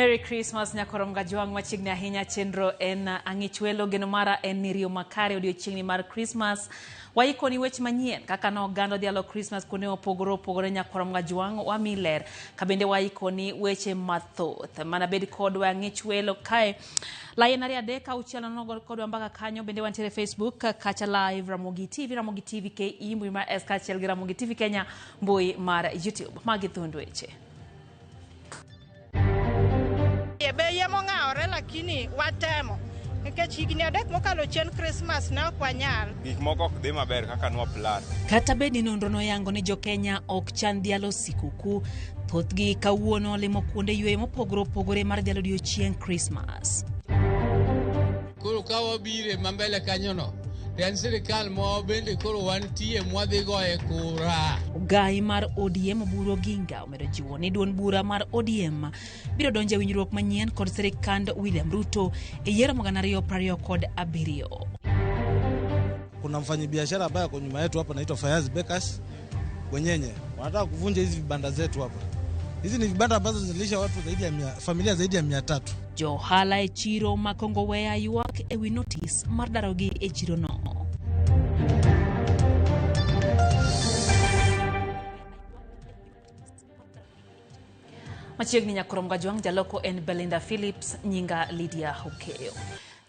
Merry Christmas nyakorom gajwang' machiegni ahinya chenro en ang'ichwelo geno mara en ni riyo makare odiochieng'ni mar Christmas. Waikoni weche manyien kaka ne oganda odhialo Christmas kuonde mopogore opogore nyakorom gajwang' wami ler kabende waikoni weche mathoth. Mana bed kodwa ang'ichwelo kae. Layen ariyo adek auchiel nono go kodwa mbaka kanyo bende wantiere Facebook kacha live Ramogi TV, Ramogi TV KE mbui mar S kaachiel gi Ramogi TV Kenya mbui mar YouTube. Magi thund weche. Bei mong'awore lakini watemo nikech higni 3 mokalo chien Christmas ne ok wanyal. Gik moko ok dhi maber kaka nwa plan. Kata bed ni nonro noyango ni jokenya ok chan dhialo sikuku, thothgi kawuono olimo kuonde yweyo mopogore opogore mar dhialo odiochieng' Christmas. Koro ka wabire ma mbele kanyono, to en sirikal ma bende koro wantie mwadhi goye kura. Ogai mar ODM Oburu Oginga omedo jiwo ni duond bura mar ODM biro donjo e winjruok manyien kod sirikand William Ruto e yiero mag 2027. Kuna mfanyabiashara ambaye ako nyuma yetu hapa anaitwa Fayaz Bakers Wenyenye, wanataka kuvunja hizi vibanda zetu hapa. Hizi ni vibanda ambazo zinalisha watu zaidi ya familia zaidi ya 300. Jo ohala e chiro ma Kongowea ywak e wi notis mar darogi e chiro no. Machiegni nyakorom gajwang' jaloko en Belinda Phillips, nyinga Lydia Okeyo.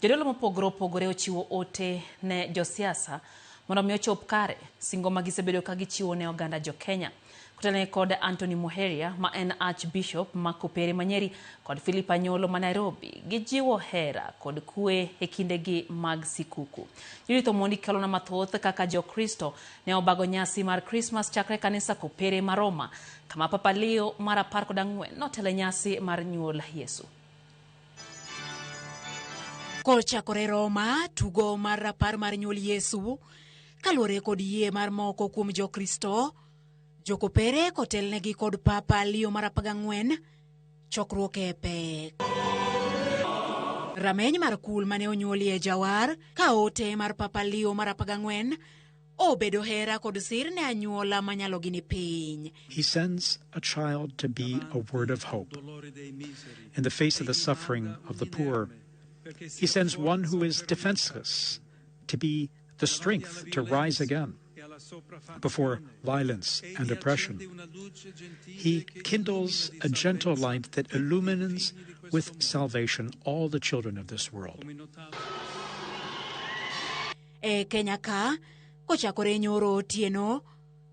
Jodolo mopogore opogore ochiwo ote ne josiasa mondo mi ochop kare singo ma gisebedo ka gichiwo ne oganda jo Kenya. Kotelne kod Anthony Muheria ma en Archbishop ma Kopere ma Nyeri kod Philip Anyolo ma Nairobi, gijiwo hera kod kwe e kindegi mag sikuku. Judith Omondi kelona mathoth kaka Jokristo ne obago nyasi mar Christmas chakre kanisa Kopere ma Roma, kama Papa Leo mar 14 notelo e nyasi mar nyuol Yesu. Kochakore Roma, tugo mar rapar mar nyuol Yesu, kaluwore kod yie mar moko kuom Jokristo, Jokopere kotelnegi kod Papa Leo mar 14, chokruok e pek. Rameny mar kul mane onyuolie jawar, ka ote mar Papa Leo mar 14 obedo hera kod sir ne anyuola manyalogi ni piny. He sends a child to be a word of hope. In the face of the suffering of the poor, he sends one who is defenseless to be the strength to rise again before violence and oppression. He kindles a gentle light that illumines with salvation all the children of this world. E Kenya ka, kochakore nyoro otieno,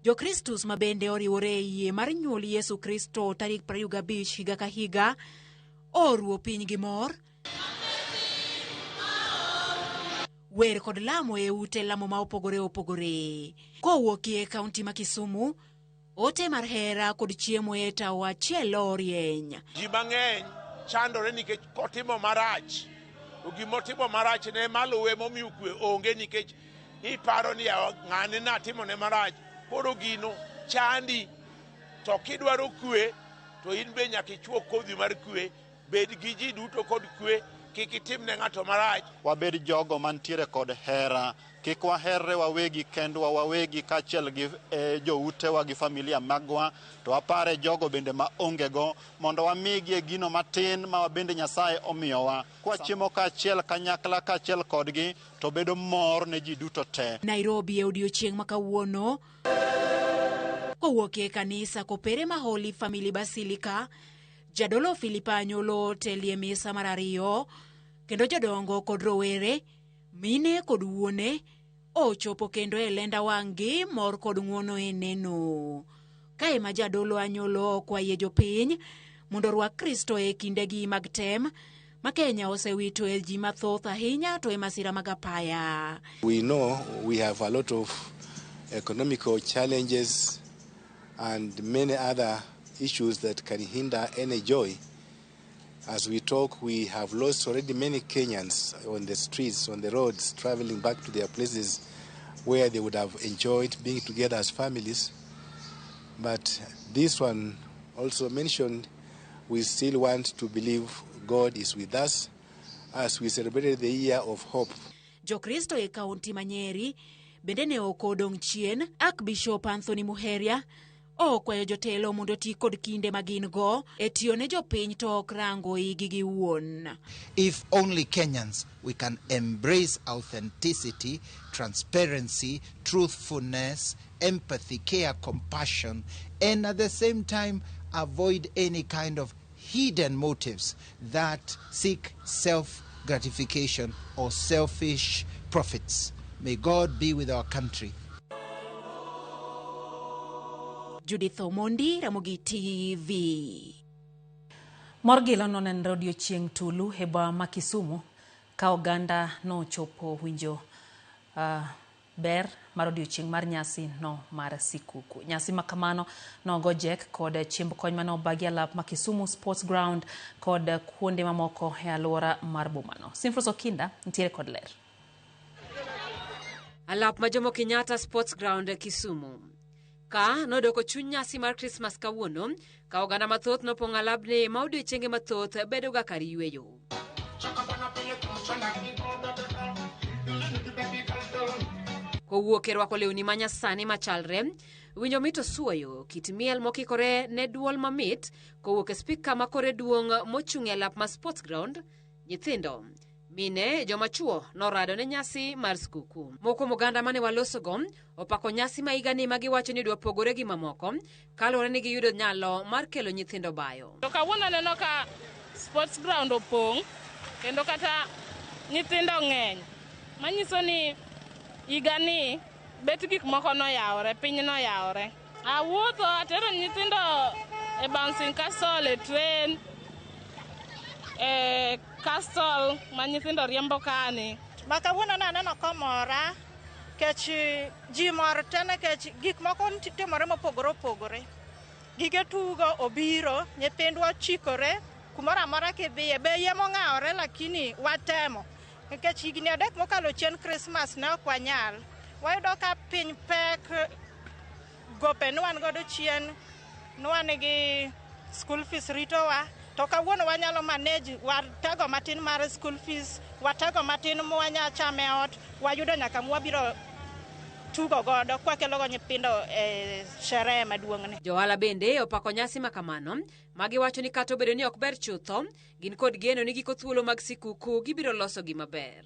Jokristus ma bende oriwore e yie mar nyuol Yesu Kristo tarik 25 higa ka higa, oruo piny gi mor, wer kod lamo e ute lamo ma opogore opogore. Kowuokie kaunti ma Kisumu, ote mar hera kod chiemo e tawo achiel orieny. Ji mang'eny chandore nikech kotimo marach, to gimotimo marach ne maluwe momiyo kwe onge nikech iparo ni ng'ane natimone marach, koro gino chandi. To kidwaro kwe, to in be nyaka ichuo kodhi mar kwe, bed gi ji duto kod kwe, kik itim ne ng'ato marach. Wabed jogo mantiere kod hera, kik waherre wawegi kendwa wawegi kaachiel gi joutewa gi familia magwa, to wapare jogo bende ma ongego mondo wamigie gino matin ma bende Nyasaye omiyowa. Kwachiemo kaachiel kanyakla kaachiel kodgi, to bedo mor ne ji duto te. Nairobi e odiochieng' ma kawuono, kowuok e kanisa Kopere ma Holy Family Basilica, Jadolo Philip Anyolo otelie misa mar 2, kendo jodongo kod rowere, mine kod wuone, ochopo kendo e lenda wang'gi mor kod ng'uono e neno. Kae ma Jadolo Anyolo okwaye jopiny mondo orwak Kristo e kindegi mag tem, ma Kenya osewito e ji mathoth ahinya to e masira mag apaya. We know we have a lot of economical challenges and many other issues that can hinder any joy. As we talk, we have lost already many Kenyans on the streets, on the roads, traveling back to their places where they would have enjoyed being together as families. But this one also mentioned, we still want to believe God is with us as we celebrate the year of hope. Jokristo e kaunti ma Nyeri bende ne ok odong' chien. Archbishop Anthony Muheria Okwayo jotelo mondo oti kod kinde ma gin go e tiyo ne jopiny to ok rango igi giwuon. If only Kenyans, we can embrace authenticity, transparency, truthfulness, empathy, care, compassion, and at the same time avoid any kind of hidden motives that seek self-gratification or selfish profits. May God be with our country. Judith Omondi, Ramogi TV. Mor gilo nonenre odiochieng' tulu e boma ma Kisumu ka oganda nochopo winjo ber mar odiochieng' mar nyasi no mar sikuku. Nyasi ma kamano nogo jek kod chiemb kony mane obagi alap ma Kisumu Sports Ground kod kuonde mamoko e alwora mar bomano. Simfros Okinda nitiere kod ler. Alap ma Jomo Kenyatta Sports Ground Kisumu. Ka nodoko chuny nyasi mar Christmas kawuono, ka oganda mathoth nopong'o alabni ma odiochienge mathoth bedo ga kar yweyo. Kowuok e rwako lewni manyasani machalre, winjo mit osuoyo, kit miel mokikore ne duol mamit, kowuok e spika ma kore duong' mochung' e alap ma Sports Ground, nyithindo, mine, joma chuo norado ne nyasi mar skuku. Moko kuom oganda mane walosogo opako nyasi ma higani ma giwacho ni dwa pogore gi mamoko kaluwore ni giyudo nyalo mar kelo nyithindo bayo. To kawuono aneno ka Sports Ground opong' kendo kata nyithindo ng'eny, manyiso ni higani bet gik moko noyawore, piny noyawore. Awuotho atero nyithindo e bouncing castle, e train, e castle ma nyithindo riembo kani. Ma kawuono naneno komora kech ji mor te nikech gik moko timore mopogore opogore. Gige tugo obiro, nyithindwa ochikore, kumoro amora kidhiye, bei mong'awore lakini watemo. Nikech higni 3 mokalo chien Christmas ne ok wanyal. Wayudo ka piny pek, gope nwan godo chien, nwan gi school fees ritowa. To kawuono wanyalo manage, watego matin mar school fees, watego matin mwanya chame ot, wayudo nyaka mwabiro tugo godo kwakelogo nyithindo e sherehe maduong'ni. Johala bende opako nyasi ma kamano, ma giwacho ni kata obedo ni ok ber chutho, gin kod geno ni giko thuolo mag sikuku gibiro loso gima ber.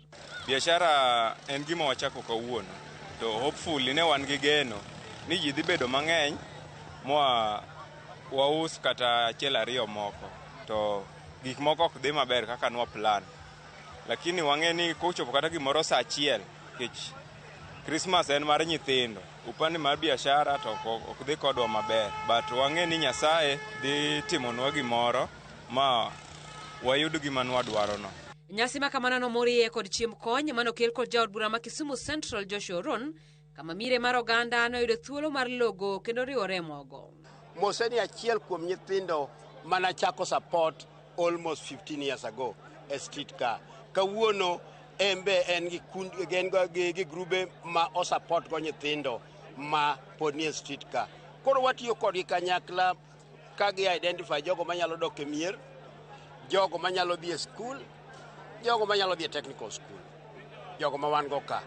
Biashara en gima wachako kawuono, to hopefully ne wan gi geno ni ji dhi bedo mang'eny mwa waus kata achiel ariyo moko, to gik moko ok dhi maber kaka nwa plan. Lakini wang'e ni kochopo kata gimoro saa achiel, nikech Christmas en mar nyithindo, upande mar biashara to ok dhi kodwa maber, but wang'e ni Nyasaye dhi timonwa gimoro ma wayud gima nwadwarono. Nyasi ma kamano nomorie kod chiemb kony manokel kod jaod bura ma Kisumu Central Joshua Oron, kama mire mar oganda noyudo thuolo mar logo kendo riwore mogo. Mose ni achiel kuom nyithindo manachako support almost 15 years ago e street car. Kawuono embe en gi gi grube ma osupport go nyithindo ma pod nie street car. Koro watiyo kodgi kanyakla ka gi identify jogo manyalo dok e mier, jogo manyalo dhi e school, jogo manyalo dhi e technical school, jogo ma wan go ka.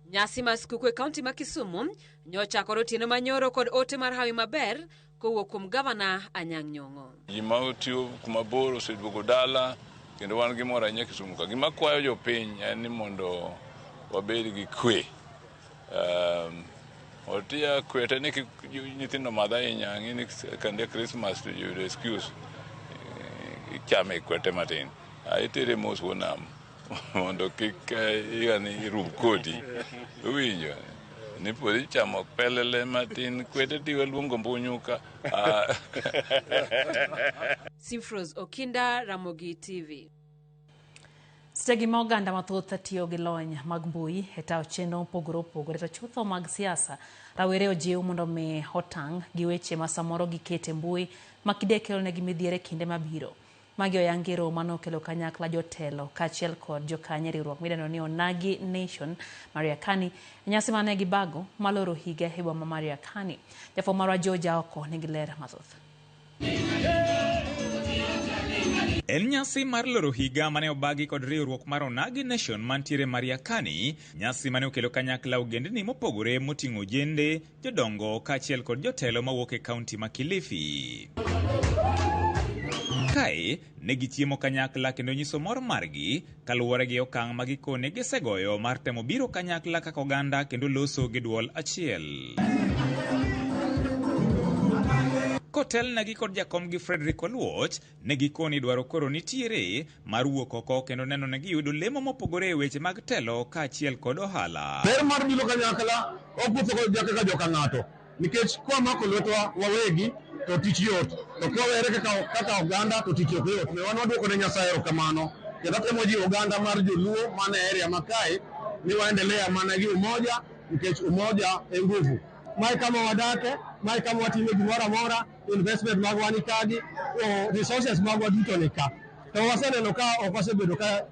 Nyasi mar skuku e kaunti ma Kisumu nyochakore otieno manyoro kod ote mar hawi maber kowuok kuom gavana Anyang' Nyong'o. Ji ma otiyo kuma bor oseduogo dala kendo wan gi mor ahinya Kisumu ka. Gima kwayo jopiny en ni mondo wabed gi kwe. Otia kwe te ni nyithindo madh ahinya, ang'e ni kande Christmas to yudo excuse ichame kwete matin. Itere mos wuon nam mondo kik higani rum kodi. Iwinjo? Ni pod ichamo pelele matin, kwete tiwe luongo mbunyu ka. Simfros Okinda, Ramogi TV. Sechegi ma oganda mathoth tiyo gi lony mag mbui e tayo chenro mopogore opogore to chutho mag siasa, rawere ojiw mondo mi otang' gi weche ma samoro giketo e mbui ma kinde kelonegi midhiero e kinde mabiro. Magi oyangi e romo manokelo kanyakla jotelo kaachiel kod jokanyo e riwruok midendo ni Onagi Nation Mariakani e nyasi mane gibago maloro higa e boma ma Mariakani. Jafwambo marwa George Aoko nigi ler mathoth. En nyasi mar loro higa mane obagi kod riwruok mar Onagi Nation mantiere Mariakani, nyasi mane okelo kanyakla ogendni mopogore moting'o ojende, jodongo kaachiel kod jotelo mawuok e kaunti ma Kilifi. Kae ne gichiemo kanyakla kendo nyiso mor margi kaluwore gi okang' ma gikone gisegoyo mar temo biro kanyakla kaka oganda kendo loso gi duol achiel. Kotelnegi kod jakomgi Frederick Oluoch, ne gikoni dwaro koro nitiere mar wuok oko kendo neno ne giyudo lemo mopogore e weche mag telo kaachiel kod ohala. Ber mar biro kanyakla ok wuotho kaka joka ng'ato nikech kwamako lwetwa wawegi to tich yot, to kwawere kaka oganda to tich ok yot. Wan waduoko ne Nyasaye erokamano kendo atemo jiwo oganda mar joluo man e area ma kae ni waendelea mana gi umoja nikech umoja e nguvu. Mae kama wadake, mae kama watime gimoro amora, investment magwa ni kagi, resources magwa duto ni ka. To waseneno ka ok wasebedo ka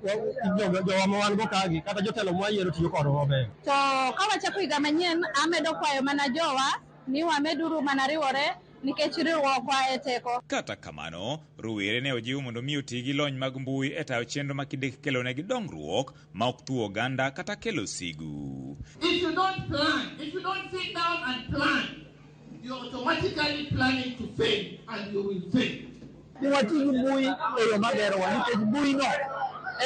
jowa ma wan go kagi kata jotelo mwayiero tiyo kodwa maber. To ka wachako higa manyien, amedo kwayo mana jowa ni wameduru mana riwore nikech riwruokwa e teko. Kata kamano, rowere ne ojiw mondo mi oti gi lony mag mbui e tayo chenro ma kidek kelonegi dongruok ma ok thuo oganda kata kelo sigu. If you don't plan, if you don't sit down and plan, you're automatically planning to fail and you will fail. Ni wati gi mbui e yo magerowa nikech mbui no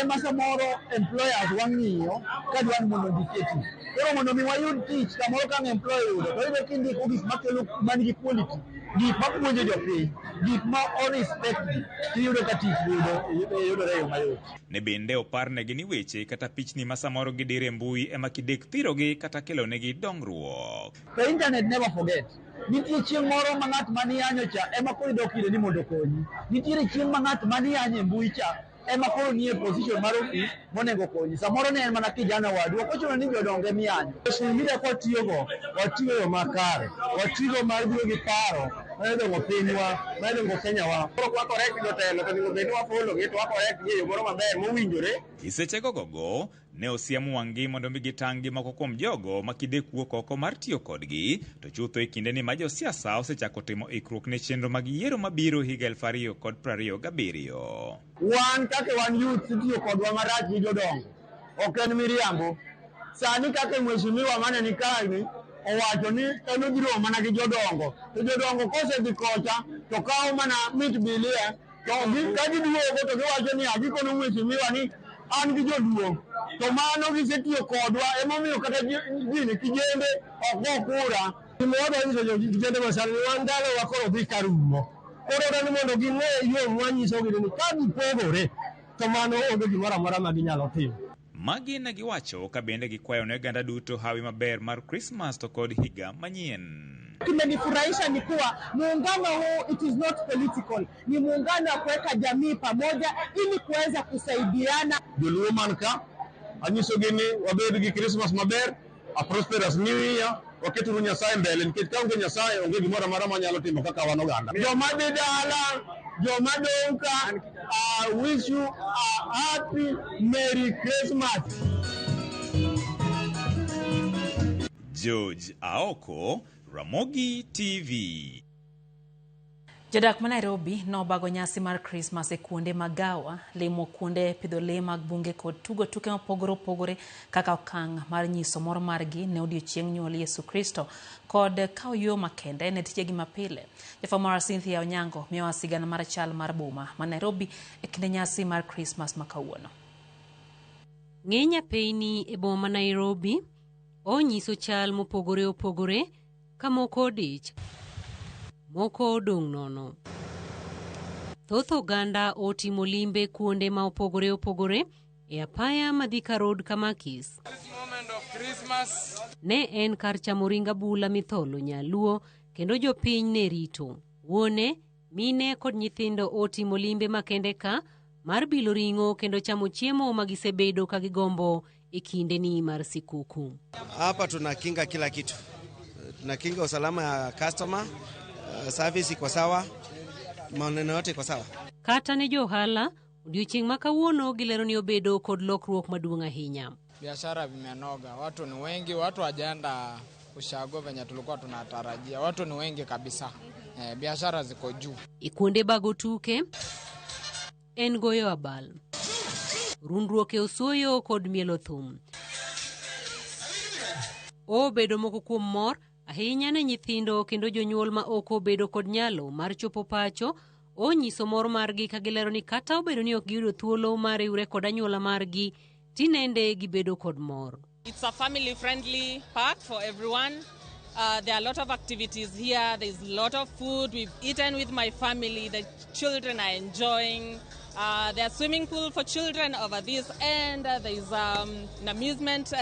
ema samoro employers wang'iyo ka dwa ni mondo ondike tich. Koro mondo mi wayud tich kamoro ka ang' employer yudo to iyudo kindiko gik makelo man gi quality, gik mapuonjo jopiny, gik ma o respect ji, tiyudo ka tich yudore e yo mayot. Ne bende oparnegi ni weche kata pichni ma samoro gidiro e mbui ema kidek thirogi kata kelonegi dongruok. To internet never forget. Nitie chieng' moro ma ng'at maniyanyo cha ema koro idok ire ni mondo okonyi. Nitiere chieng' ma ng'at maniyanyo e mbui cha ema koro nie position mar ofis monego okonyi. Samoro ne en mana kijana wadu, ok ochuno ni jodongo ema iyanyo. Social media kwatiyogo, watiyo e yo makare, watigo mar biro gi paro mar dongo pinywa, mar dongo Kenya wa. Koro kwa correct jotelo to onego bed ni wa follow gi to wa correct gi e yo moro maber mowinjore. E seche gogogo, ne osiem wang'gi mondo mi gitang' gi moko kuom jogo ma kidek wuok oko mar tiyo kodgi, to chutho e kindeni ma josiasa osechako timo ikruok ne chenro mag yiero mabiro higa 2027. Wan kaka wan youth itiyo kodwa marach gi jodongo, ok en miriambo. Sani kaka mheshimiwa mane ni kae owacho ni en obiro mana gi jodongo, to jodongo kosedhi kocha to kawo mana mit bilia, to ka giduogo to giwacho ni agikono mheshimiwa ni an gi joluo. To mano gisetiyo kodwa, emomiyo kata gini kijende ok go kura. Gima wadwa nyiso jokijende masani ni wan ndalowa koro dhi karumo. Koro dwani mondo ging'e yo mwanyisogi ni ka gipogore to mano onge gimoro amora ma ginyalo timo. Magi ne giwacho ka bende gikwayo ne oganda duto hawi maber mar Krismas to kod higa manyien. Kimenifurahisha ni kuwa muungano huu, it is not political, ni muungano wa kuweka jamii pamoja ili kuweza kusaidiana. Joluo man ka anyisogi ni wabed gi Christmas maber, a prosperous new year, waketuru Nyasaye mbele nikech ka onge Nyasaye onge gimoro amora manyalo timo kaka wan oganda. Joma dhi dala, joma dong' ka, I wish you a happy Merry Christmas. George Aoko, Ramogi TV. Jodak ma Nairobi nobago nyasi mar Krismas e kuonde magawa, limo kuonde pidho lee mag bunge kod tugo tuke mopogore opogore kaka okang' mar nyiso mor margi ne odiochieng' nyuol Yesu Kristo kod kawo yo makende ne tijegi mapile. Jafwambo Cynthia Onyango miyowa sigana mar chal mar boma ma Nairobi e kinde nyasi mar Krismas ma kawuono. Ng'eny apeyni e boma ma Nairobi onyiso chal mopogore opogore ka moko odich, moko odong' nono. Thoth oganda otimo limbe kuonde ma opogore opogore e apaya ma Thika Road Kamakis. Ne en kar chamo ring abula mitholo nyaluo kendo jopiny ne rito. Wuone, mine kod nyithindo otimo limbe makende ka mar bilo ring'o kendo chamo chiemo ma gisebedo ka gigombo e kindeni mar sikuku. Hapa tunakinga kila kitu. Tunakinga usalama ya customer, service iko sawa, maneno yote iko sawa. Kata ne jo ohala, odiochieng' ma kawuono gilero ni obedo kod lokruok maduong' ahinya. Biashara vimenoga, watu ni wengi, watu hawajaenda ushago venye tulikuwa tunatarajia. Watu ni wengi kabisa. Biashara ziko juu. E kuonde bago tuke, en goyo abal, rundruok e osuoyo kod mielo thum. Obedo moko kuom mor ahinya ne nyithindo kendo jonyuol ma ok obedo kod nyalo mar chopo pacho onyiso mor margi ka gilero ni kata obedo ni ok giyudo thuolo mar riwre kod anyuola margi, tinende gibedo kod mor. It's a family friendly park for everyone. There are a lot of activities here. There's a lot of food. We've eaten with my family. The children are enjoying. There's swimming pool for children over this end. There's an amusement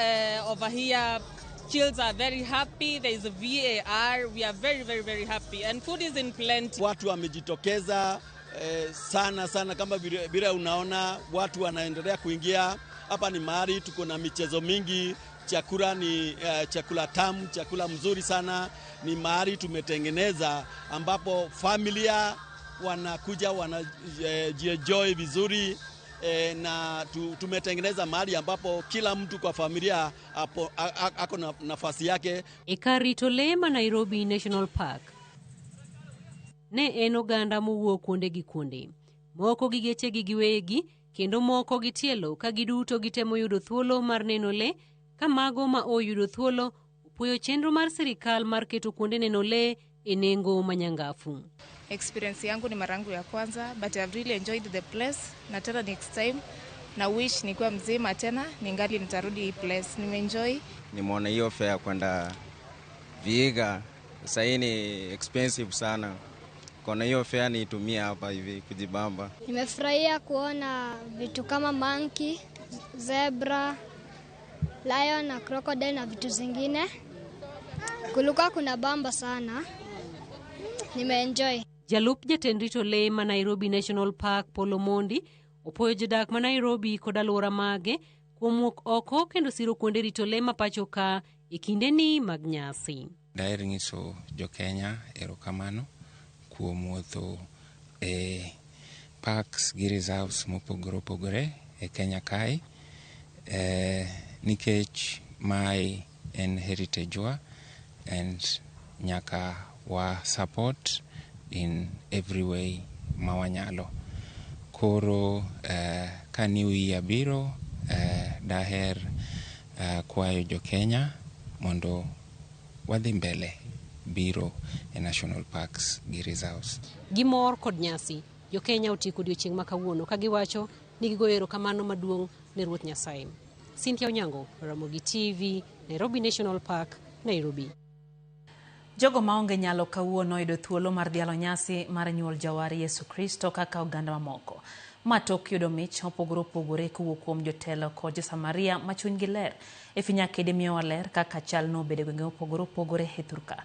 over here. Children are very happy. There is a VAR. We are very, very, very happy. And food is in plenty. Watu wamejitokeza sana sana, kama vile unaona watu wanaendelea kuingia hapa. Ni mahali tuko na michezo mingi, chakula ni chakula tamu, chakula mzuri sana. Ni mahali tumetengeneza ambapo familia wanakuja wanajienjoy vizuri na tumetengeneza mahali ambapo kila mtu kwa familia hapo ako na nafasi yake. E kar rito lee ma Nairobi National Park ne en oganda mowuok kuonde gi kuonde, moko gi gechegi giwegi kendo moko gi tielo ka giduto gitemo yudo thuolo mar neno lee ka mago ma oyudo thuolo opuoyo chenro mar sirikal mar keto kuonde neno lee e nengo manyangafu. Experience yangu ni mara yangu ya kwanza, but I've really enjoyed the place, na tena next time na wish nikuwa mzima tena ningali nitarudi hii place. Nimeenjoy. Nimeona hiyo fare kwenda Vihiga sasa ni expensive sana. Kona hiyo fare niitumie hapa hivi kujibamba. Nimefurahia kuona vitu kama monkey, zebra, lion na crocodile na vitu zingine. Kulikuwa kuna bamba sana. Nimeenjoy. Jalup jatend rito lee ma Nairobi National Park Paul Omondi opuoyo jodak ma Nairobi kod alwora mage kuom wuok oko kendo siro kuonde rito lee ma pacho ka e kindeni mag nyasi. Daher nyiso jo-Kenya erokamano kuom wuotho e parks gi reserves mopogore opogore e Kenya kae nikech mae en heritage wa and nyaka wa support in every way ma wanyalo. Koro ka new year biro daher kwayo jo-Kenya mondo wadhi mbele biro e national parks gi reserves. Gi mor kod nyasi, jo-Kenya otieko odiochieng' ma kawuono ka giwacho ni gigoyo erokamano maduong' ne Ruoth Nyasaye. Cynthia Onyango, Ramogi TV, Nairobi National Park, Nairobi. Jogo maonge nyalo kawuono oyudo thuolo mar dhialo nyasi mar nyuol jawar Yesu Kristo kaka oganda mamoko. Ma tok yudo mich mopogore opogore kowuok kuom jotelo kod jo-Samaria ma chunygi ler. Efi Nyakede miyowa ler kaka chal nobedo e gwenge mopogore opogore e thurka.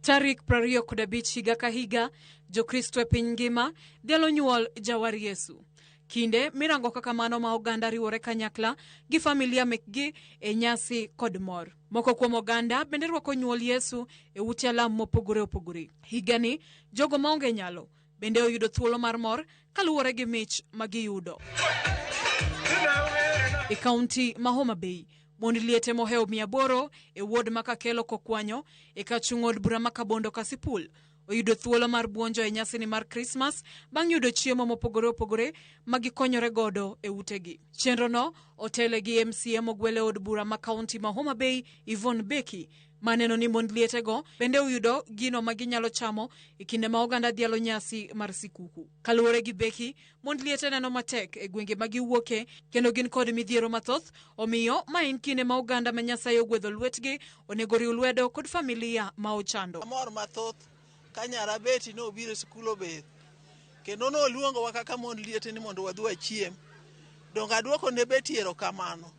Tarik 25 higa ka higa, Jokristo e piny ngima dhialo nyuol jawar Yesu. Kinde mirango kaka mano ma oganda riwore kanyakla gi familia mekgi e nyasi kod mor. Moko kuom oganda bende rwako nyuol Yesu e ute alam mopogore opogore. Higani, jogo maonge nyalo bende oyudo thuolo mar mor kaluwore gi mich ma giyudo. E kaunti ma Homa Bay, mond liete mohewo 800 e ward ma Kakelo Kokwanyo e kachung' od bura ma Kabondo Kasipul oyudo thuolo mar buonjo e nyasini mar Krismas bang' yudo chiemo mopogore opogore ma gikonyore godo e utegi. Chenrono otele gi MCA mogwel e od bura ma kaunti ma Homa Bay, Yvonne Beki, maneno ni mond lietego bende oyudo gino ma ginyalo chamo e kinde ma oganda dhialo nyasi mar sikuku. Kaluwore gi Beki, mond liete neno matek e gwenge ma giwuoke kendo gin kod midhiero mathoth, omiyo ma en kinde ma oganda ma Nyasaye ogwedho lwetgi onego riw lwedo kod familia ma ochando. Amor mathoth ka nyara Beti nobiro e sikul obeth kendo noluongowa kaka mond liete ni mondo wadhi wachiem. Donge aduoko ne Beti erokamano.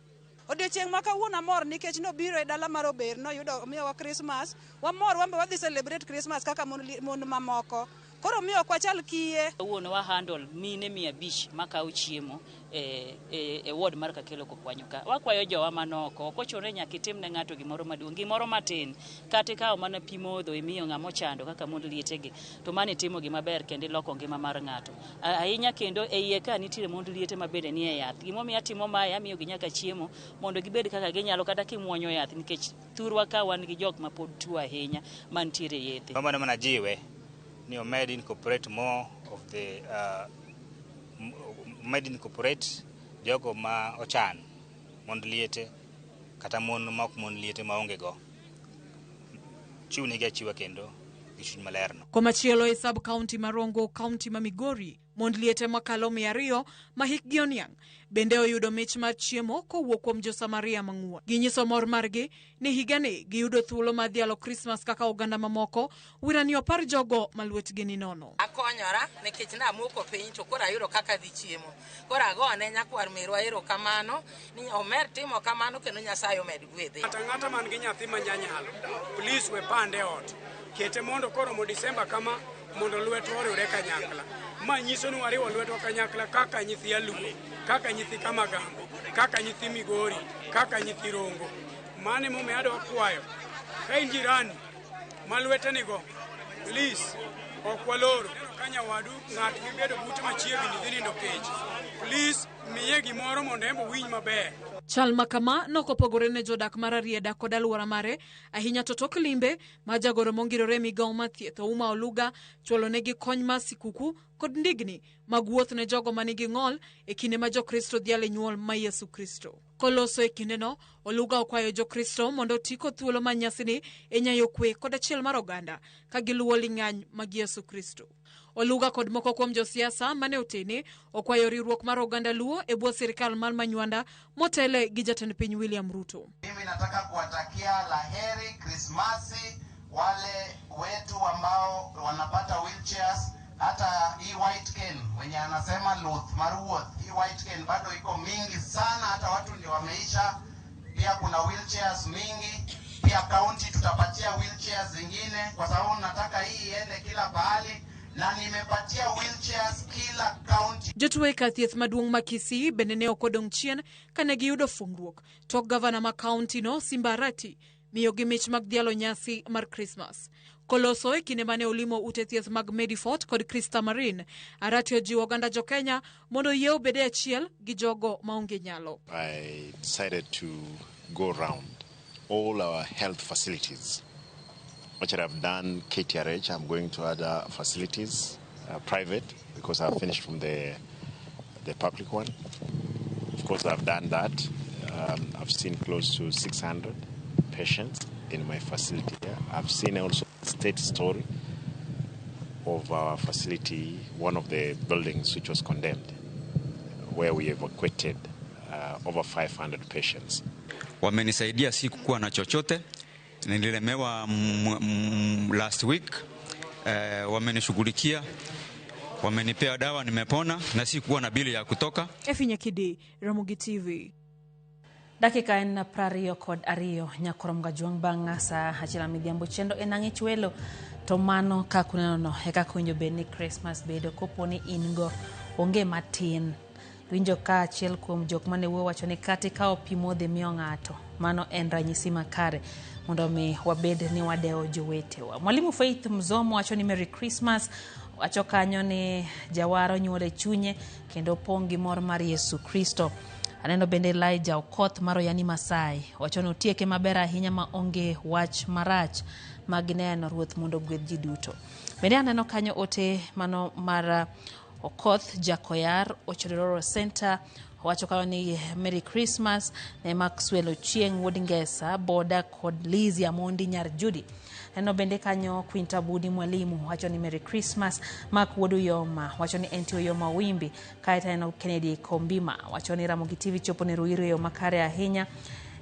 Odiochieng' ma kawuono amor nikech nobiro e dala mar Ober, noyudo omiyowa Christmas. Wamor wan be wadhi celebrate Christmas kaka mon mamoko. Koro miyo ok wachal kiye. Kawuono wa handle mine 500 makawo chiemo e ward mar Kakelo Kokwanyo ka. Wakwayo jowa manoko, ok ochuno ni nyaka itim ne ng'ato gimoro maduong', gimoro matin. Kata ikawo mana pi modho imiyo ng'ama ochando kaka mond lietegi, to mano itimo gima ber kendo iloko ngima mar ng'ato. Ahinya kendo e iye ka nitiere mond liete ma bende nie yath. Gimomiyo atimo mae, amiyogi nyaka chiemo mondo gibed kaka ginyalo kata kimuonyo yath, nikech thurwa ka wan gi jok ma pod tuo ahinya mantiere yedhe. Mano mana jiwe ni omed incorporate more of the Med incorporate jogo ma ochan mond liete kata mon ma ok mon liete maonge go. Chiwnegi achiwa kendo gi chuny malerno. Komachielo e sub county ma Rongo, county ma Migori, mond liete makalo 200 ma hikgi oniang' bende oyudo mich mar chiemo kowuok kuom jo-Samaria mang'won. Ginyiso mor margi ni higani giyudo thuolo mar dhialo Krismas kaka oganda mamoko, wirani opar jogo ma lwetgi ni nono. Akonyora nikech namoko piny to koro ayudo kaka adhi chiemo. Koro agone nyakwar merwa erokamano ni omer timo kamano kendo Nyasaye omed gwedhe. Ng'ato ang'ata man gi nyathi ma nyanyalo, please we pande ot. Kete mondo koromo Disemba kama mondo lwetwa oriwre kanyakla. Ma nyiso ni wariwo lwetwa kanyakla kaka nyithi Aluo, kaka nyithi Kamagambo, kaka nyithi Migori, kaka nyithi Rongo. Mano emomiyo adwa kwayo ka in jirani ma lwete nigo, please ok waloro. Ka nyawadu ng'at mibedo bute machiegni dhi nindo kech, please miye gimoro mondo en be owinj maber. Chal ma kama nokopogore ne jodak mar Rarieda kod alwora mare, ahinya to tok limbe ma jagoro mongirore e migawo mar thieth Ouma Oluga chwalo negi kony mar sikuku kod ndigni mag wuoth ne jogo manigi ng'ol e kinde ma Jokristo dhialo e nyuol ma Yesu Kristo. Koloso e kindeno, Oluga okwayo Jokristo mondo oti kod thuolo mar nyasini e nyayo kwe kod achiel mar oganda ka giluwo ling'any mag Yesu Kristo. Oluga kod moko kuom josiasa mane otene okwayo riwruok mar oganda Luo e bwo sirikal mar Manywanda motele gi jatend piny William Ruto. Mimi nataka kuwatakia laheri Krismasi wale wetu ambao wanapata wheelchairs, hata hii white cane wenye anasema luth mar wuoth, hii white cane bado iko mingi sana, hata watu ndio wameisha. Pia kuna wheelchairs mingi, pia county tutapatia wheelchairs zingine, kwa sababu nataka hii iende kila pahali na nimepatia wheelchairs kila county. Jotuo e kar thieth maduong' ma Kisii bende ne ok odong' chien kane giyudo fungruok tok gavana ma kaunti no Simba Arati miyogi mich mag dhialo nyasi mar Krismas. Koloso e kinde mane olimo ute thieth mag Medifort kod Krista Marine, Arati ojiwo oganda jo-Kenya mondo oyie obed e achiel gi jogo maonge nyalo. I decided to go round all our health facilities. Which I've done KTRH, I'm going to other facilities, private, because I've finished from the public one. Of course, I've done that. I've seen close to 600 patients in my facility here. I've seen also the state story of our facility, one of the buildings which was condemned, where we evacuated over 500 patients. Wamenisaidia sikukuwa na chochote. Nililemewa last week. Wamenishughulikia, wamenipea dawa, nimepona na sikuwa na bili ya kutoka. Efi Nyakidi, Ramogi TV. Dakika en 22 nyakorom ga juang' bang' sa 1 midhiambo chendo en ang'ich welo to mano kaka unenono e kaka winjo bed ni Christmas bedo kopo ni in go onge matin. Winjo ka achiel kuom jok mane wuoyo wacho ni kata ikawo pi modhi miyo ng'ato, mano en ranyisi makare mondo mi wabed ni wadewo jowetewa. Mwalimu Faith Mzomo wacho ni Merry Christmas, wacho kanyo ni jawaro nyuol e chunye kendo pong' gi mor mar Yesu Kristo. Aneno bende Elijah Okoth mar Oyani Masai wacho ni otieke maber ahinya ma onge wach marach mag neno ruoth mondo ogwedh ji duto. Bende aneno kanyo ote mano mar Okoth Jakoyar Ochodororo Center wacho kanyo ni Merry Christmas ne Maxwell Ochieng' wuod Ngesa Boda kod Lizzie Amondi nyar Judy. Neno bende kanyo Quinta Budi Mwalimu wacho ni Merry Christmas. Mark wuod Uyoma wacho ni entie Uyoma Wimbi. Kaeto aneno Kennedy Kombima wacho ni Ramogi TV chopo ne Ruiru e yo makare ahinya.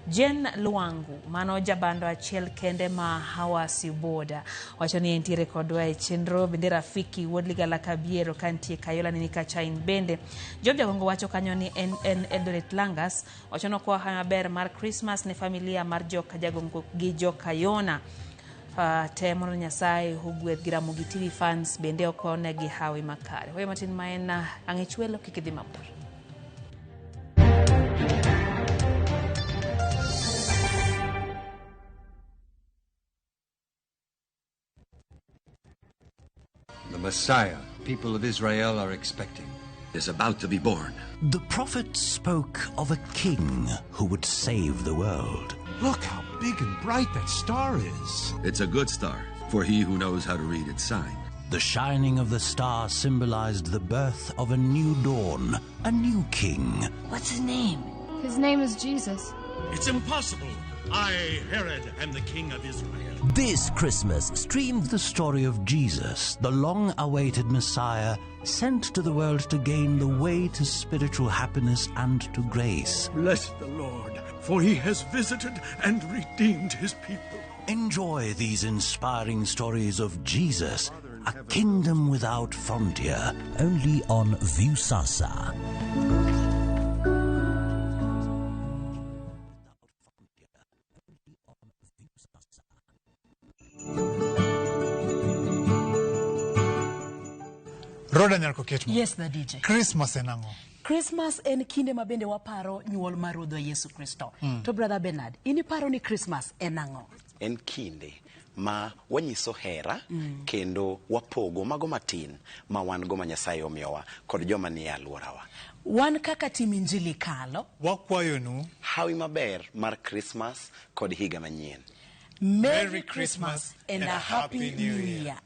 Jen Luangu mano jabando achiel kende ma Hawasi Boda wacho ni entiere kodwa e chenro. Bende Rafiki wuod Ligala Kabiero kantie Kayola nini Kachain bende. Job Jagongo wacho kanyo ni en Eldoret Langas wacho ni okwayo hawi maber mar Christmas ne familia mar joka Jagongo gi joka Yona. Te mondo Nyasaye ogwedh gi Ramogi TV fans bende okwayo negi hawi makare. Weyo matin ma en ang'ich welo kik idhi mabor. The Messiah people of Israel are expecting is about to be born. The prophet spoke of a king who would save the world. Look how big and bright that star is. It's a good star for he who knows how to read its sign. The shining of the star symbolized the birth of a new dawn, a new king. What's his name? His name is Jesus. It's impossible. I, Herod, am the king of Israel. This Christmas, stream the story of Jesus, the long awaited Messiah, sent to the world to gain the way to spiritual happiness and to grace. Bless the Lord, for he has visited and redeemed his people. Enjoy these inspiring stories of Jesus, a kingdom without frontier, only on Viusasa. Roda Nyarko Ketmo. Yes, the DJ. Christmas en ang'o? Christmas en kinde ma bende waparo nyuol mar Ruodhwa Yesu Kristo. To Brother Bernard, in iparo ni Christmas en ang'o? En kinde ma wanyiso hera kendo wapogo mago matin ma wan go ma Nyasaye omiyowa kod joma nie alworawa. Wan kaka tim Injili kalo, Wakwayonu Hawi maber mar Christmas kod higa manyien. Merry Christmas and a Happy New Year.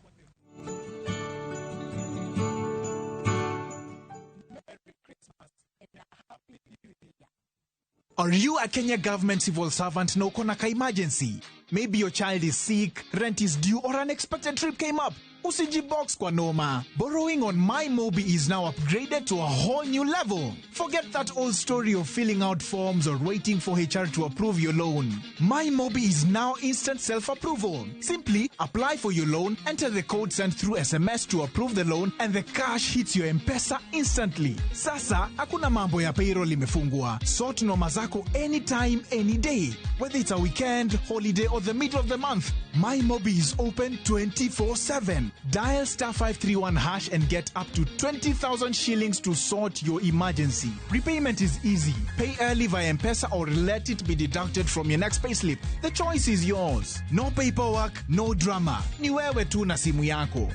Are you a Kenya government civil servant na uko na ka emergency? Maybe your child is sick, rent is due, or an unexpected trip came up. Usijibox kwa noma. Borrowing on MyMobi is now upgraded to a whole new level. Forget that old story of filling out forms or waiting for HR to approve your loan. MyMobi is now instant self-approval. Simply apply for your loan, enter the code sent through SMS to approve the loan, and the cash hits your M-Pesa instantly. Sasa, hakuna mambo ya payroll imefungwa. Sort noma zako anytime, any day. Whether it's a weekend, holiday, or the middle of the month, MyMobi is open 24/7. Dial star 531 hash and get up to 20,000 shillings to sort your emergency. Repayment is easy. Pay early via M-Pesa or let it be deducted from your next payslip. The choice is yours. No paperwork, no drama. Ni wewe tu na simu yako.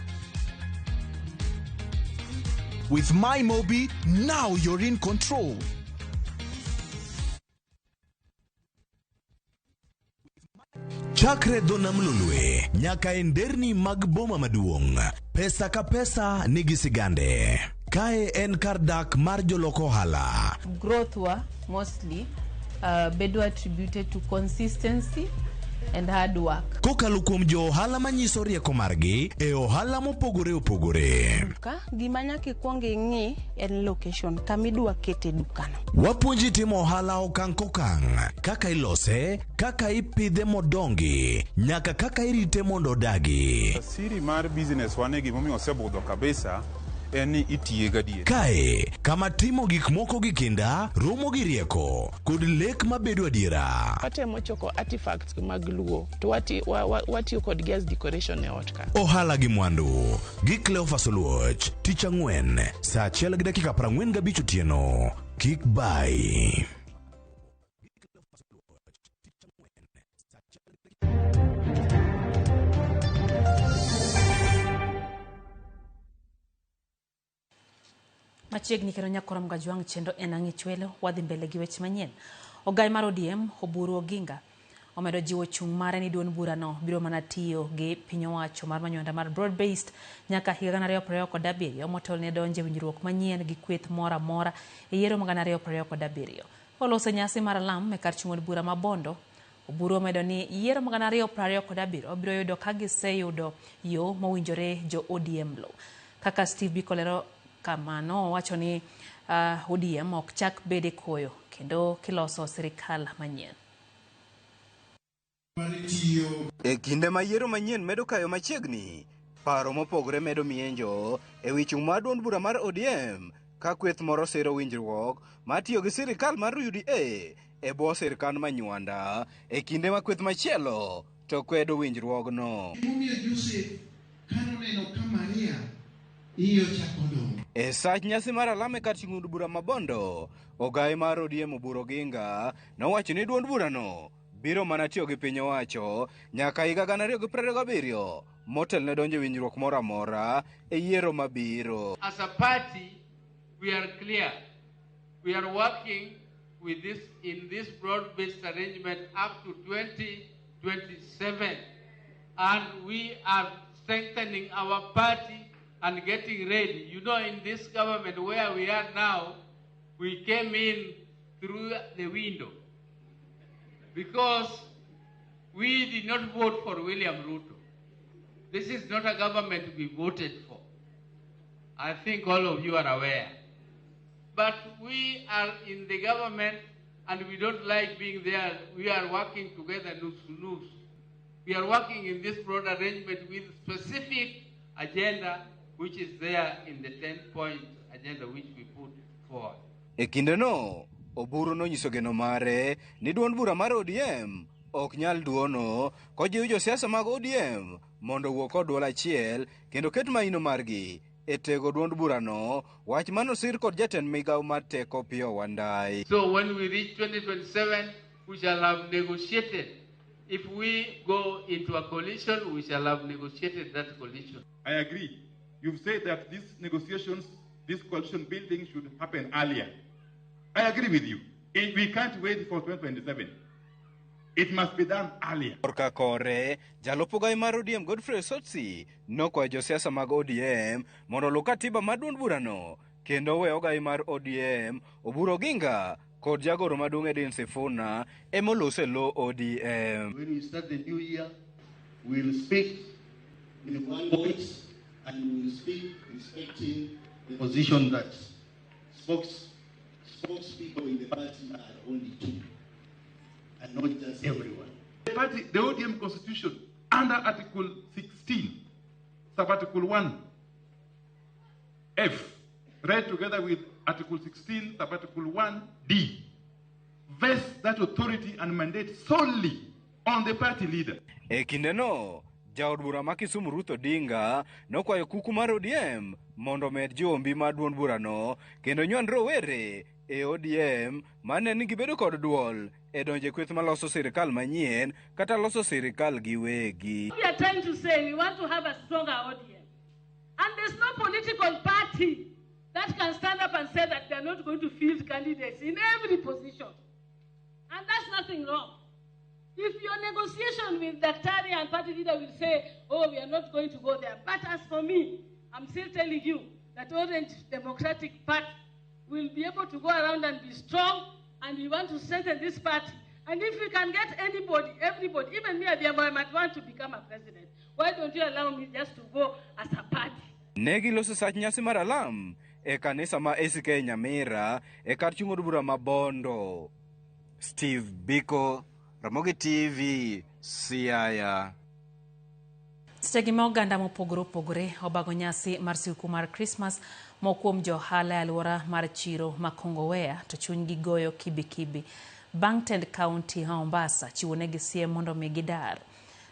With MyMobi, now you're in control. Chakre dho nam Lolwe nyaka e nderni mag boma maduong', pesa ka pesa nigi sigande. Kae en kar dak mar jolok ohala. Growth wa mostly bedo attributed to consistency and hard work. Kokalo kuom jo ohala manyiso rieko margi e ohala mopogore opogore. Duka, gima nyaka ikwong ing'i en location kama idwa kete dukano. Wapuonji timo ohala okang' kokang', kaka ilose, kaka ipidhe modongi, nyaka kaka irite mondo odagi. Siri mar business wane gimomiyo osebudho kabisa en ni itiye gadier. Kae, kama timo gik moko gi kinda, romo gi rieko, kod lek mabedo adiera. Watemo choko artifacts mag Luo to watiyo kodgi as decoration e ot ka. Ohala gi mwandu, gi Cleophas Oluoch, tich ang'wen, saa 1:45 otieno. Kik bai. Machiegni kendo nyakora Mgajwang' chendo en ang'i chwelo wadhi mbele gi weche manyien. Ogai mar ODM Oburu Oginga omedo jiwo chung' mare ni duond burano biro mana tiyo gi piny owacho mar manywanda mar broad based nyaka higa 2027 motelo ne donjo e winjruok manyien gi kweth moro amora e yiero mag 2027. Oloso nyasi mar alam e kar chung' od bura ma Bondo. Oburu omedo ni yiero mag 2027 biro yudo ka giseyudo yo mowinjore jo ODM lo. Kaka Steve Biko lero kamano owacho ni ODM ok chak bede koyo kendo kiloso sirikal manyien. E kinde ma yiero manyien medo kayo machiegni, paro mopogore medo mienjo e wi chung' mar duond bura mar ODM ka kweth moro siro winjruok mar tiyo gi sirikal mar UDA e bwo sirkand Manywanda e kinde ma kweth machielo to kwedo winjruogno. Gimomiyo Josef kanoneno ka Maria iye ochako dongo. E sach nyasi mar alam e kar chung' od bura ma Bondo, ogai mar ODM Oburu Oginga nowacho ni duond burano biro mana tiyo gi piny owacho nyaka higa 2027 motelo ne donjo e winjruok moro amora e yiero mabiro. As a party, we are clear. We are working with this in this broad-based arrangement up to 2027, and we are strengthening our party and getting ready. You know, in this government where we are now, we came in through the window because we did not vote for William Ruto. This is not a government we voted for. I think all of you are aware. But we are in the government and we don't like being there. We are working together, nusu nusu. We are working in this broad arrangement with specific agenda which is there in the 10-point agenda which we put forward. E kindeno, Oburu nonyiso geno mare ni duond bura mar ODM ok nyal duono kojiwo josiasa mag ODM mondo owuo kod duol achiel kendo ket maino margi e tego duond burano, wach manosir kod jatend migawo mar teko Opiyo Wandayi. So when we reach 2027, we shall have negotiated. If we go into a coalition, we shall have negotiated that coalition. I agree. You've said that these negotiations, this coalition building should happen earlier. I agree with you. We can't wait for 2027. It must be done earlier. Korka kore, jalup ogai mar ODM Godfrey Osotsi nokwayo josiasa mag ODM mondo oluw katiba mar duond burano kendo we ogai mar ODM Oburu Oginga kod jagoro maduong' Edwin Sifuna emoloso e lo ODM. When we start the new year, we will speak in one voice and we will speak respecting the position that spokespeople in the party are only two, and not just everyone. The party, the ODM constitution, under Article 16, sub-article 1, F, read together with Article 16, sub-article 1, D, vests that authority and mandate solely on the party leader. E kindeno, jaod bura ma Kisumu Ruth Odinga nokwayo kuku mar ODM mondo omed jiwo mbi mar duond burano kendo nywand rowere e ODM mane ni gibedo kod duol e donjo e kweth maloso sirikal manyien kata loso sirikal giwegi. We are trying to say we want to have a stronger ODM. And there's no political party that can stand up and say that they are not going to field candidates in every position. And that's nothing wrong. If your negotiation with Daktari and party leader will say, oh, we are not going to go there. But as for me, I'm still telling you that Orange Democratic Party will be able to go around and be strong, and we want to strengthen this party. And if we can get anybody, everybody, even me, I might want to become a president. Why don't you allow me just to go as a party? Ne giloso sach nyasi mar alam e kanisa ma ACK Nyamira e kar chung' od bura ma Bondo. Steve Biko, Ramogi TV, Siaya. Sechegi ma oganda mopogore opogore obago nyasi mar skuku mar Krismas, moko kuom jo ohala e alwora mar chiro ma Kongowea to chunygi goyo kibikibi bang' tend kaunti ma Mombasa chiwo negi siem mondo mi gidar.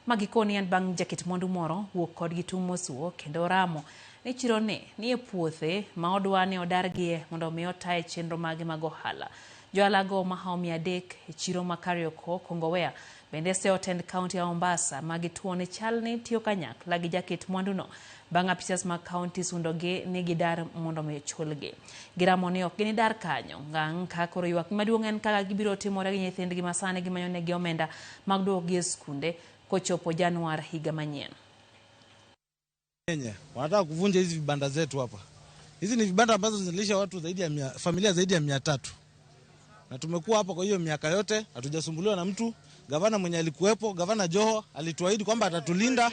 Magikoni en bang' jaket mwandu moro wuok kodgi tung' mosuo kendo ramo ni chiro ni nie puothe ma odwa ni odargie mondo mi otaye chenro mage mag ohala. Johala mahawo 300 e chiro ma Kariokor, Kongowea bende seyo tend kaunti ya Mombasa ma gituo ni chal ni tiyo kanyakla gi jaket mwanduno bang' apisas mag kaunti sundogi ni gidar mondo mi chulgi. Giramo ni ok ginidar kanyo ngang' ka koro ywak maduong' en kaka gibiro timore gi nyithindgi ma sani gimanyo negi omenda mag duokogi e skunde kochopo Januar higa manyien. Kenya wanataka kuvunja hizi vibanda zetu hapa. Hizi ni vibanda ambazo zinalisha watu zaidi ya familia zaidi ya 300. Na tumekuwa hapa kwa hiyo miaka yote, hatujasumbuliwa na mtu. Gavana mwenye alikuwepo, Gavana Joho, alituahidi kwamba atatulinda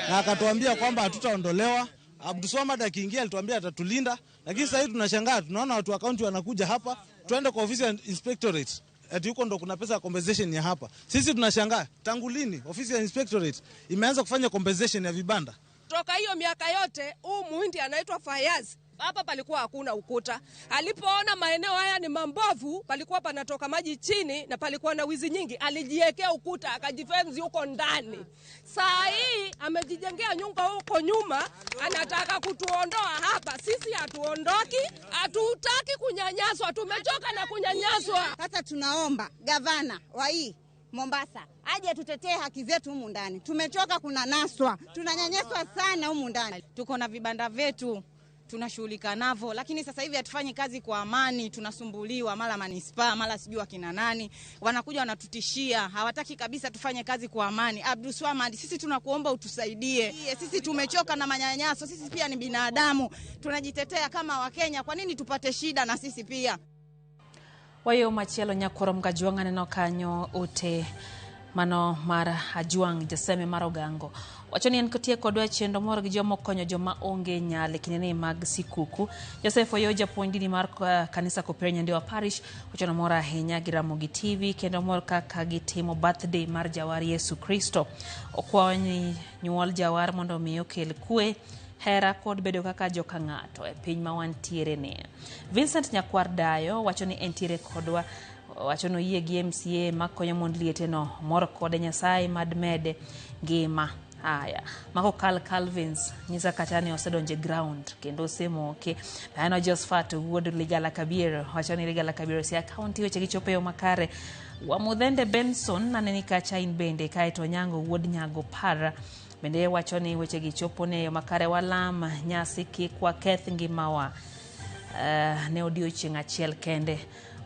na akatuambia kwamba hatutaondolewa. Abdulswamad akiingia alituambia atatulinda, lakini sasa hivi tunashangaa, tunaona watu wa county wanakuja hapa, tuende kwa ofisi ya inspectorate. Ati huko ndo kuna pesa ya compensation ya hapa. Sisi tunashangaa, tangu lini ofisi ya inspectorate imeanza kufanya compensation ya vibanda? Toka hiyo miaka yote, huu muhindi anaitwa Fayaz. Hapa palikuwa hakuna ukuta. Alipoona maeneo haya ni mambovu, palikuwa panatoka maji chini na palikuwa na wizi nyingi, alijiwekea ukuta akajifenzi huko ndani. Saa hii amejijengea nyumba huko nyuma, anataka kutuondoa hapa. Sisi hatuondoki, hatutaki kunyanyaswa, tumechoka na kunyanyaswa. Sasa tunaomba gavana wa hii Mombasa aje tutetee haki zetu humu ndani. Tumechoka kunanaswa, tunanyanyaswa sana humu ndani. Tuko na vibanda vyetu. tunashughulika navo, lakini sasa hivi hatufanyi kazi kwa amani, tunasumbuliwa mara manispaa, mara sijui akina nani wanakuja wanatutishia, hawataki kabisa tufanye kazi kwa amani. Abdulswamad, sisi tunakuomba utusaidie, sisi tumechoka na manyanyaso, sisi pia ni binadamu, tunajitetea kama Wakenya, kwa nini tupate shida na sisi pia? Wayo machielo nyakwaro Mgajwang' aneno kanyo ote mano mar Ajwang' Jaseme mar Ogango wacho ni en kotie kodwa e chenro moro gi joma okonyo joma onge nyalo e kindeni mag sikuku. Joseph Oyo japuonj dini mar kanisa Kopere Nyandiwa Parish wacho ni omor ahinya gi Ramogi TV kendo omor kaka gitimo birthday mar jawar Yesu Kristo. Okwayo ni nyuol jawar mondo omi okel kwe, hera kod bedo kaka joka ng'ato e piny ma wantiere ni. Vincent Nyakwar Dayo wacho ni entiere kodwa, wacho ni oyie gi MCA makonyo mond liete no, mor kode Nyasaye mad mede ngima. Haya, mako Carl Calvins nyisa kata ni osedonjo e ground kendo osemoke. Aneno Josephat wuod Ligala Kabiero wacho ni Ligala Kabiero Siaya County weche gichopo e yo makare. Wamudhende Benson aneni kacha in bende, kaeto Onyango wuod Nyago Para bende wacho ni weche gichopo ne yo makare. Walam nyasi kik waketh ngimawa ne odiochieng' achiel kende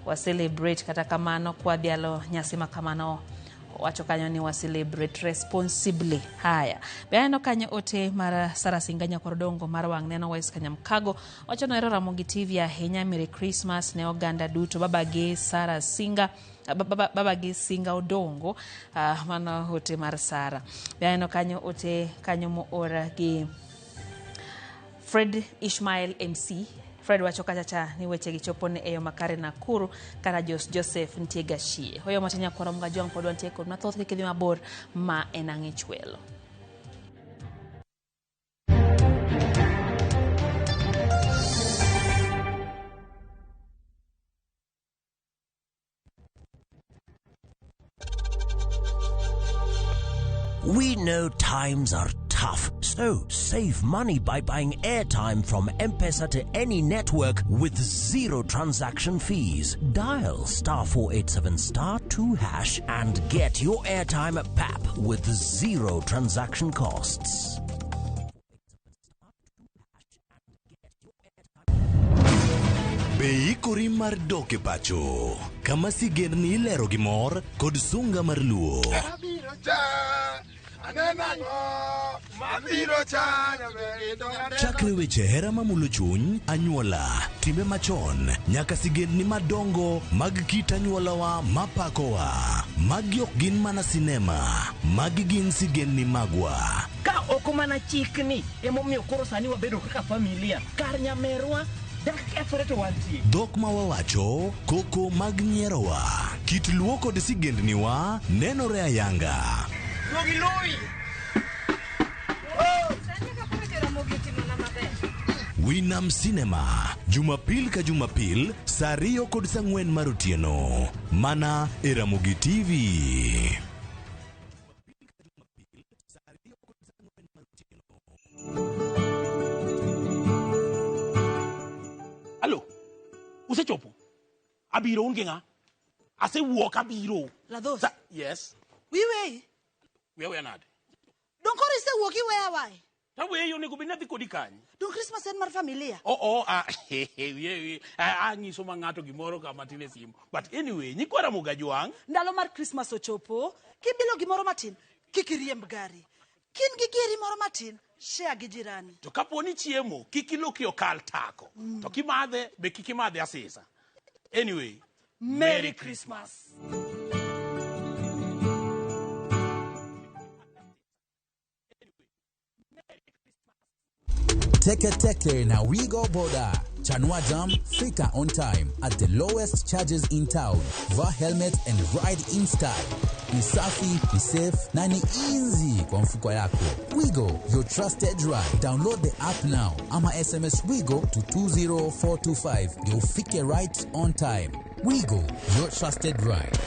wa celebrate, kata kamano kwadhialo nyasi ma kamano wacho kanyo ni wa celebrate responsibly. Haya, be aneno kanyo ote mar Sara Singa Nyakwar Odongo mar wang' neno Wes Kanyamkago wacho ni ohero Ramogi TV ahinya. Merry Christmas ne oganda duto, babagi Sara Singa, babagi Singa Odongo. Mano ote mar Sara. Be aneno kanyo ote kanyo moor gi Fred Ishmael MC. Fred wacho kacha cha ni weche gichopo ne eyo makare Nakuru kara Joseph nitie Gashie. Hoyo matin nyakwaro Mgajwang' pod wantie kod mathoth kik idhi mabor ma en ang'ich welo. We know times are tough, so save money by buying airtime from M-Pesa to any network with zero transaction fees. Dial *487*2# and get your airtime at PAP with zero transaction costs. Be ikori mar dok e pacho kama sigendni ilero gi mor kod sunga mar luo. Chakre weche hera mamulo chuny, anyuola, timbe machon, nyaka sigendni madongo mag kit anyuolawa mapakowa. Magi ok gin mana sinema, magi gin sigendni magwa. Ka ok mana chikni emomiyo koro sani wabedo kaka familia, kar nyamerwa dak kethore to wantie. Dhok ma wawacho, koko mag nyierowa, kit luo kod sigendniwa nenore ayanga. Winam Cinema, Jumapil ka Jumapil, saa 2 kod saa 4 mar otieno. Mana e Ramogi TV. Alo, usechopo? Abiro un gi ng'a? Asewuok abiro. Ladhos. Yes. Wiweyi. Wiya nade? Dong koro isewuok iweya wae. Taweyi onego bed ni adhi kodi kanye? Dong Christmas en mar familia. Anyiso ma ng'ato gimoro kama tin e simu. But anyway, nyikwa Ramogi Ajwang'. Ndalo mar Christmas ochopo, kibilo gimoro matin, kik iriemb gari. Kin gi giri moro matin, share gi jirani. To kapo ni chiemo, kik iloki okal tako. To kimadhe, be kik imadhe asisa. Anyway, Merry Christmas. Teke Teke na Wigo Boda. Chanua Jam, fika on time at the lowest charges in town. Vaa helmet and ride in style. Ni safi, ni safe na ni easy kwa mfuko yako. Wigo, your trusted ride. Download the app now. Ama SMS Wigo to 20425. Ndio ufike right on time. Wigo, your trusted ride.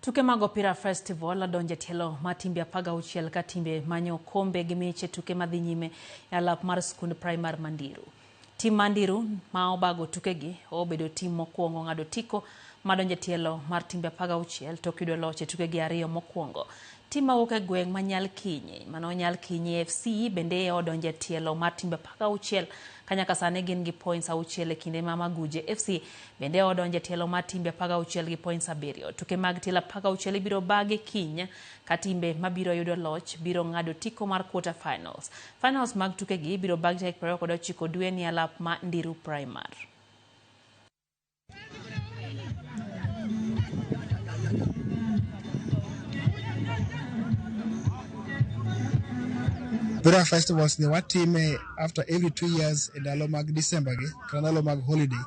Tuke mag opira festival odonjo e tielo mar timbe 16 ka timbe manyo okombe gi mich e tuke madhi nyime e alap mar skund primar ma Ndiru. Tim ma Ndiru ma obago tukegi obedo tim mokwongo ng'ado otiko madonjo e tielo mar timbe 16 tok yudo loch e tukegi ariyo mokwongo. Tim mawuok e gweng' ma Nyalkinyi mano Nyalkinyi FC bende odonjo e tielo mar timbe 16 ka nyaka sani gin gi points 6 e kinde ma Maguje FC bende odonjo e tielo mar timbe 16 gi points 7. Tuke mag tielo 16 ibiro bagi kiny ka timbe mabiro yudo loch biro ng'ado otiko mar quarter finals. Finals mag tukegi ibiro bagi tarik 29 dweni e alap ma Ndiru Primar. Opira festivals ni watime after every 2 years e ndalo mag December gi kata ndalo mag holiday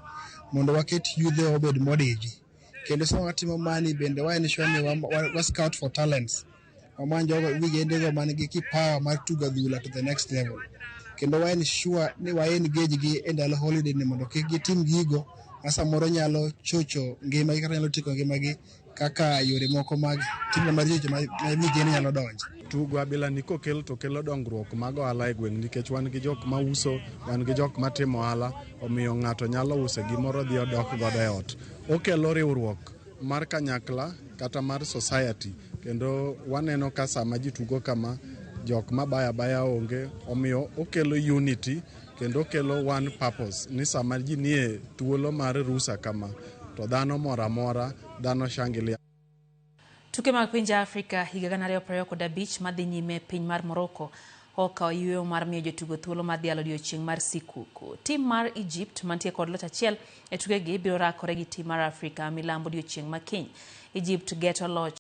mondo waket yudhe obed modiji. Kendo sama watimo mani bende wa ensure ni wa scout for talents. Wamany jogo vijende go man gi kipawa mar tugo adhula to the next level. Kendo wa ensure ni wa engage gi e ndalo holiday ni mondo kik gitim gigo ma samoro nyalo chocho ngimagi kata nyalo tieko ngimagi kaka yore moko mag timbe maricho ma vijende nyalo donje. Tugo abilani kokel to kelo dongruok mag ohala e gweng' nikech wan gi jok mauso, wan gi jok matimo ohala, omiyo ng'ato nyalo uso gimoro dhi odok godo e ot. Okelo riwruok mar kanyakla kata mar society kendo waneno ka sama ji tugo kama, jok mabaya abaya onge, omiyo okelo unity kendo okelo one purpose ni sama ji nie thuolo mar rusa kama to dhano moro amora, dhano shangilia. Tuke mag pinje Afrika higa 2025 madhi nyime e piny mar Morocco okawo yueyo mar miyo jotugo thuolo mar dhialo odiechieng' mar sikuku. Tim mar Egypt mantie kod loch achiel e tukegi biro rakore gi tim mar Afrika milambo odiechieng' ma kiny. Egypt geto loch